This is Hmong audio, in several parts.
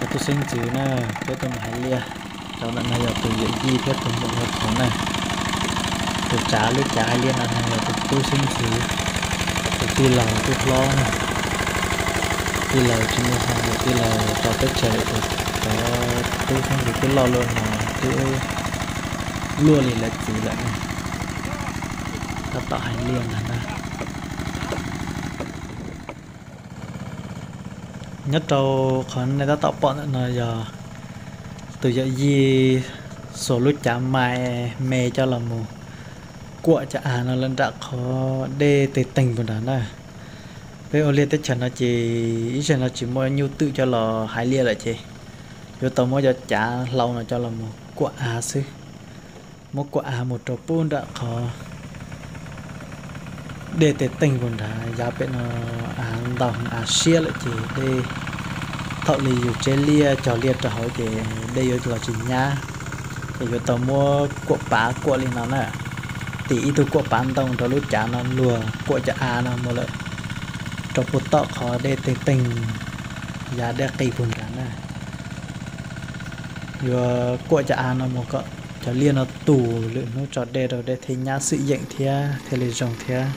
Tub xeeb ntxwv na, peb tuaj mus hais liaj. Cov ntawm no yog tus yawm yij thiab tus muam yawg qhov na. Tus tsav lub cav hais liaj no yog tus tub xeeb ntxwv, tus tij laug tub hlob na. Tij laug tsis muaj hau, tus tij laug rau teb chaws, tus, cov tub xeeb ntxwv twb loj luaj no, twb luaj li lawv txiv lawm na. Tab tom hais liaj ntag na. Nyob rau qhov nej tab tom pom ntawm no yog tus yawm yij xuas lub cav mais me coj los mus kuam cov av no lawm nram qhov dej teg teeg puag nrad na. Peb ua liaj teb chaws no ces ib zaug no tsis muaj nyuj twm coj los hais liaj lawm ces yuav tau muab cov cav hlau no coj los mus kuam av xwb. Muab kuam av mus rau pub nram qhov dej teg teeg puag nrad, yav pem no av ntau heev, av siab lawm ces dej, thaum li yus tseb liaj cog liaj rau hauv ces dej yuav los tsis nyab, ces yuav tau muab kuam pav kuam li no na. Tim ib tug kuam pav ntoo rau lub cav no luag kuam cov av no mus lawm rau pub tom qhov dej teg teeg, yav dej qis puag nrad na. Yuav kuam cov av no mus kom cov liaj no tus lwm hnub tso dej rau dej thiaj nyab xwm yeem thiab thiaj li zoo thiab.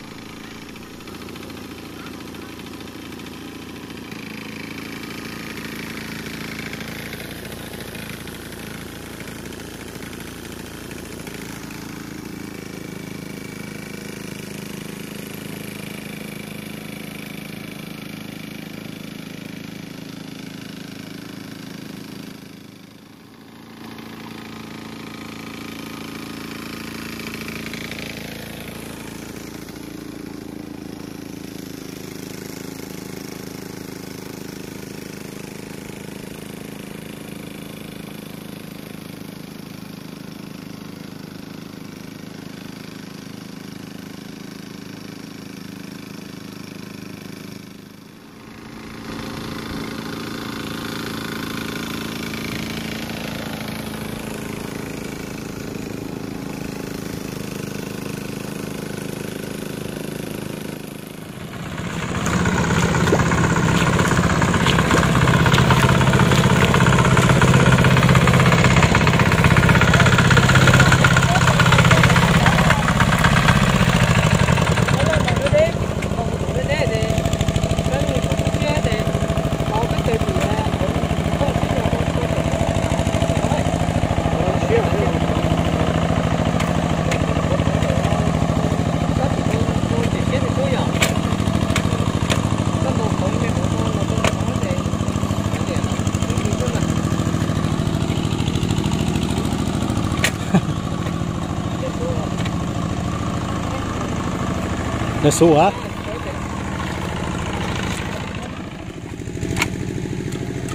Lawv xub as.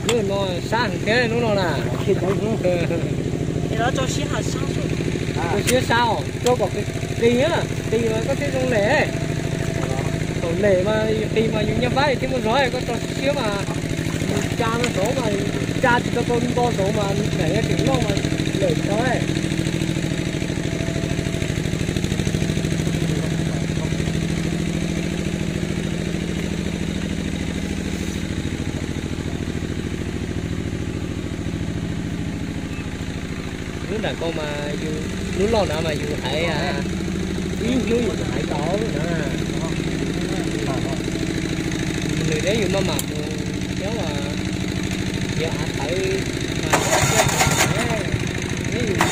Lub no sab heev thiab lub no na. Rau siab sab os, rau kom qis, qis mas koj thiaj zoo lem. Thaum lem mas qis mas yus nyaj fab thiaj muaj zog, koj rau siab mas yus tsa no saud mas tsa tsis tau tau nto saud mas daim tseem loj mas lem tsis tau. Lub nram ko mas yus, lub loj na mas yus hais ib hnub yus hais tau na. Nws thiab yus maj mam mus thiab mas yog av tawv mas thiab yus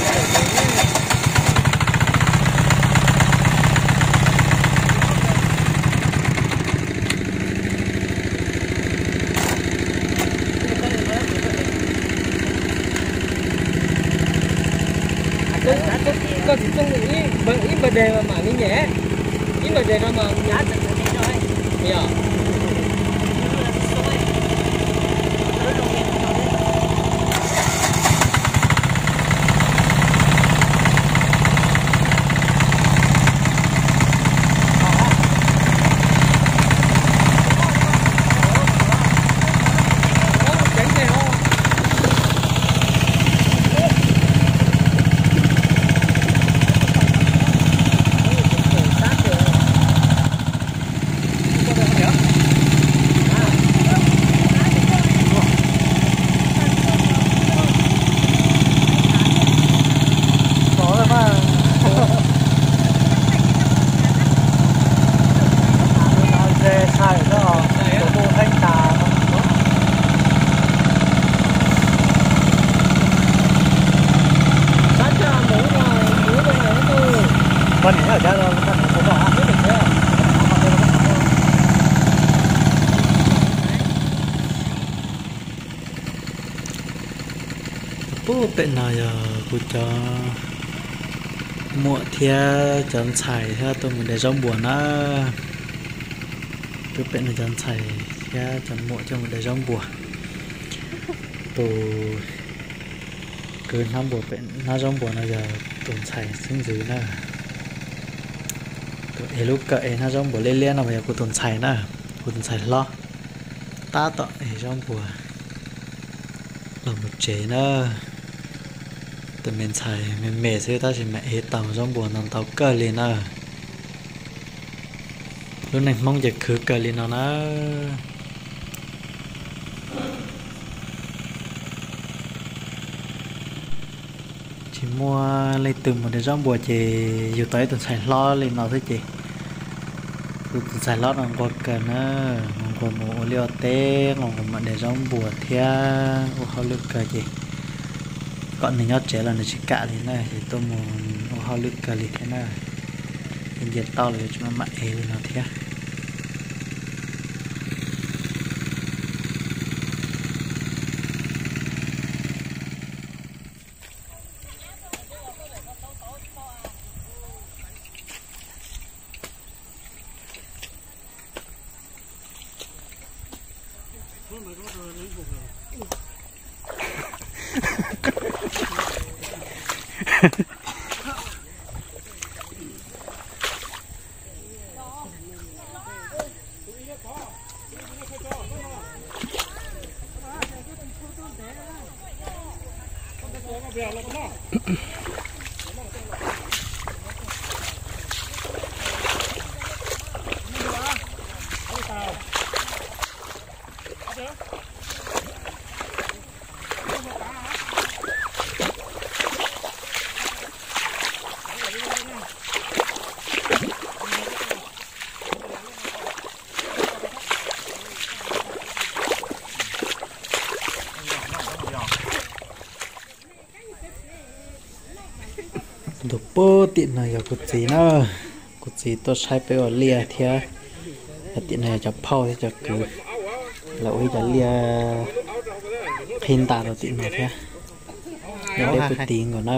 Koj tsis txooj ib npawg deg mas mam li nyem, ib npawg deg no mas. Yog. Pub pem no yog kuv cov muam thiab cov ntxhais thiab tuaj mus de zaub npuas na. Pub pem no cov ntxhais thiab cov muam coj mus de zaub npuas. Tus kwv hnab npuas pem, hnab zaub npuas no yog tus ntxhais xeeb ntxwv na. Tus ev lub kawm ev hnab zaub npuas liab liab no mas yog kuv tus ntxhais na, kuv tus ntxhais hlob. Tab tom ev zaub npuas los mus tsev na. Tus me ntxhais me me xwb tab sis mas ev tau zaub npuas ntau ntau kawg li na. Lub neej Hmoob ces khwv kawg li no na. Tsis muaj leej twg mus de zaub npuas ces yug tau ib tug ntxhais hlob li no xwb ces kuv tus ntxhais hlob no nquag kawg na, nquag mus ua liaj ua teb, nquag mus mam de zaub npuas thiab ua hauj lwm kawg ces kom nws nyob tsev los nws tsis kam li na, ces tuaj mus ua hauj lwm kawg li thiab na. Ces nce toj los yuav tsis maj mam ev li no thiab. Tus pub tim no yog kuv txiv na, kuv txiv tuaj saib peb ua liaj thiab. Tim no yog cov phauj thiab cov kwv, lawv ua ib cov liaj qhib ntas rau tim no thiab. Yog deb puag tid nkaus na.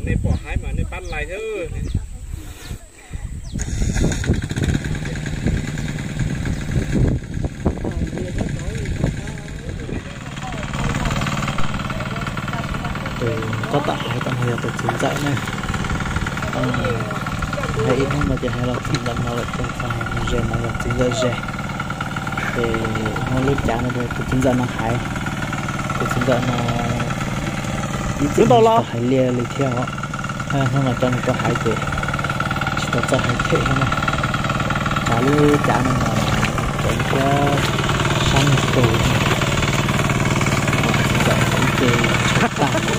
Nej pom haib mas nej pab like thiab. Tus tab tom hais tau no yog tus txiv ntxawm ne. Hais ib hnub no ces hais los txiv ntxawm no lawm, tus txog ze no yog txiv ntxawm ze. Ces muab lub cav no rau tus txiv ntxawm no hais. Tus txiv ntxawm no tsis tau hais liaj li thiab os. Hnub no coj nws tuaj hais ces tsis tau txawj hais them thiab na. Tsav lub cav no mas ceev thiab sab tus, tus txiv ntxawm ib ce tshaib plab li.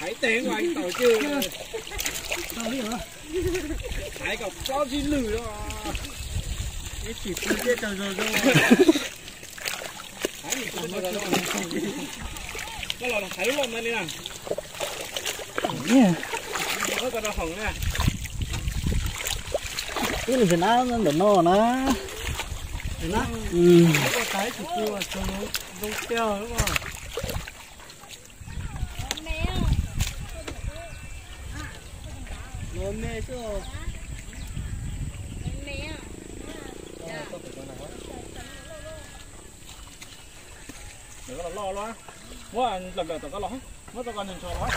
Haiv tes ua tau, haiv kom plaub tsib lwm os. Ib tsis pw tej tau zoo zoo. Koj los haiv loj ntawd li na. Koj rau hauv na. Ib nws tsis nab ntawm no na. Ib tsis pw zoo tiag. Loj loj, muab lawm lawm tom koj los, muab tau koj nws ntsho los.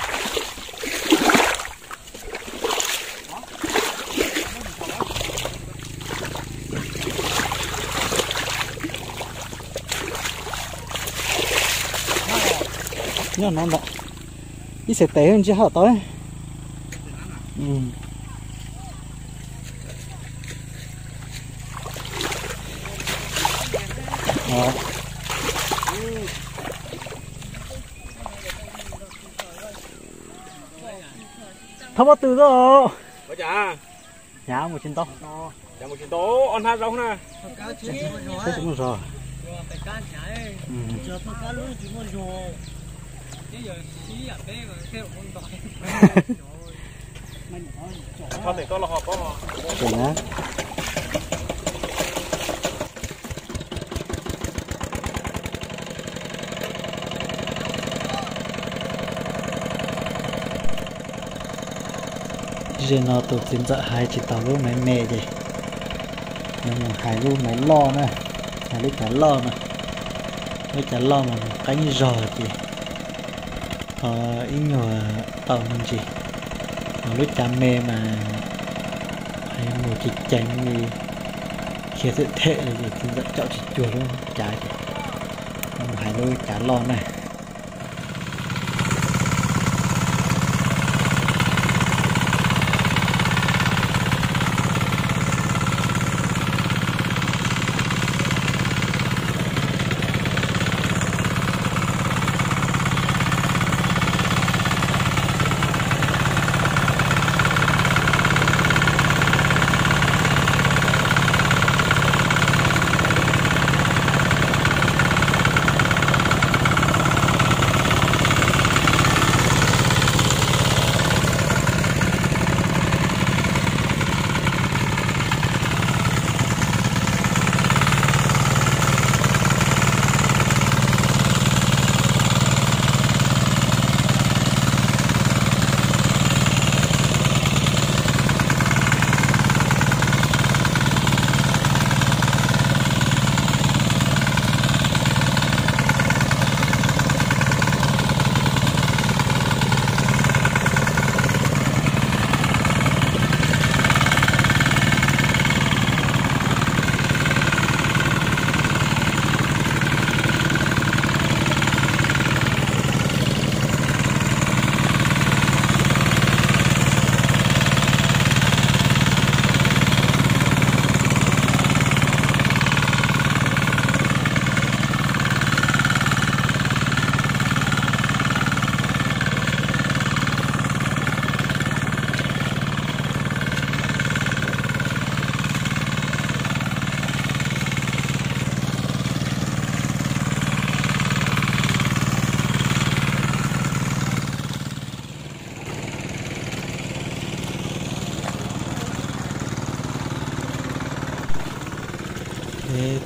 Nyob no ntawm ib xees tes ntsij haj tau. Thov pob tw xwb os. Hnyav mus tsis ntau. Peb tsis muaj zog. Tseem na. Ze no tus txiv ntxawm hais tsis tau lub maiv me ces yuav mus hais lub maiv loj na, hais lub cav loj no. Lub cav loj mas mus qeeb zog ces ho ib nyuag tau me ntsis. Ho lub cav me mas hais mus ceev ceev li, khiav them them li ces txiv ntxawm caum tsis cuag lub cav ces mus hais lub cav loj na.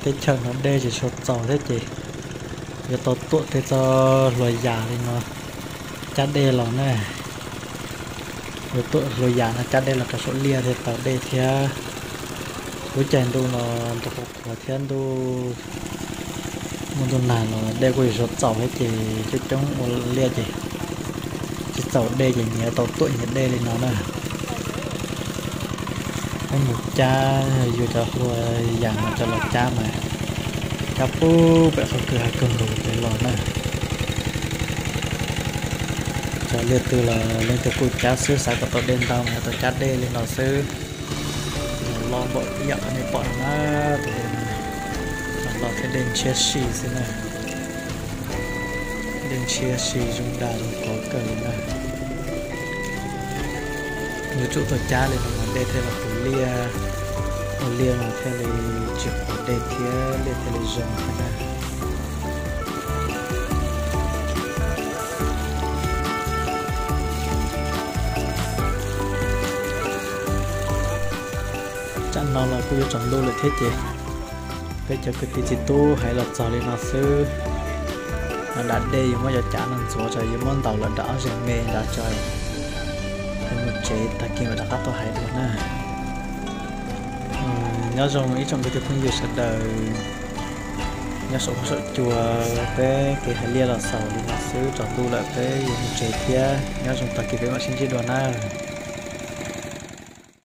Teb chaws no dej tsis tshua txaus thiab ces yuav tau tuam tej txoj hlua yas li no cab dej los na. Yuav tuam hlua yas no cab dej los rau saum liaj thiaj tau dej thiab. Lub caij ntuj no nrov qhuav qhuav thiab ntuj muaj ntuj nag los dej kuj yuav tsis txaus thiab ces coob coob ua liaj ces tsis txaus dej ces nyias tau tuam nyias dej li no na. Peb mus cab yus cov hlua yas no coj los cab mas cab puag pem qhov kwj ha kawg nkaus pem los na. Cov liaj twg los leej twg kuj cab xwb, xav kom tau dej ntau mas tau cab dej li no xwb. Los loj npaum ib yam qhov nej pom no na, tus dej no los thiab dej ntshiab si xwb na. Dej ntshiab si zoo dag zoo qhuav kawg li na. Yuav tsum tau cab li no mas dej thiaj los puv liaj, ua liaj mas thiaj li tsis qhuav dej thiab liaj thiaj li zoo thiab na. Tsam no los kuj yuav tsaus ntuj lawm thiab ces peb cov kwv tij txiv tub hais los txog li no xwb. Dav dej yuav muab cov cav no ntxuav tso, yuav muab ntaus lawm nram ob zeg me nrad tso, yuav mus tsev tag kis mam rov qab tuaj hais dua na. Nyob zoo ib tsoom kwv tij phooj ywg sawv daws, nyob saum huab saum cua, peb kev hais liaj los xaus li no xwb, tsaus ntuj lawm peb yuav mus tsev thiab, nyob zoo tag kis peb mam sib ntsib dua na.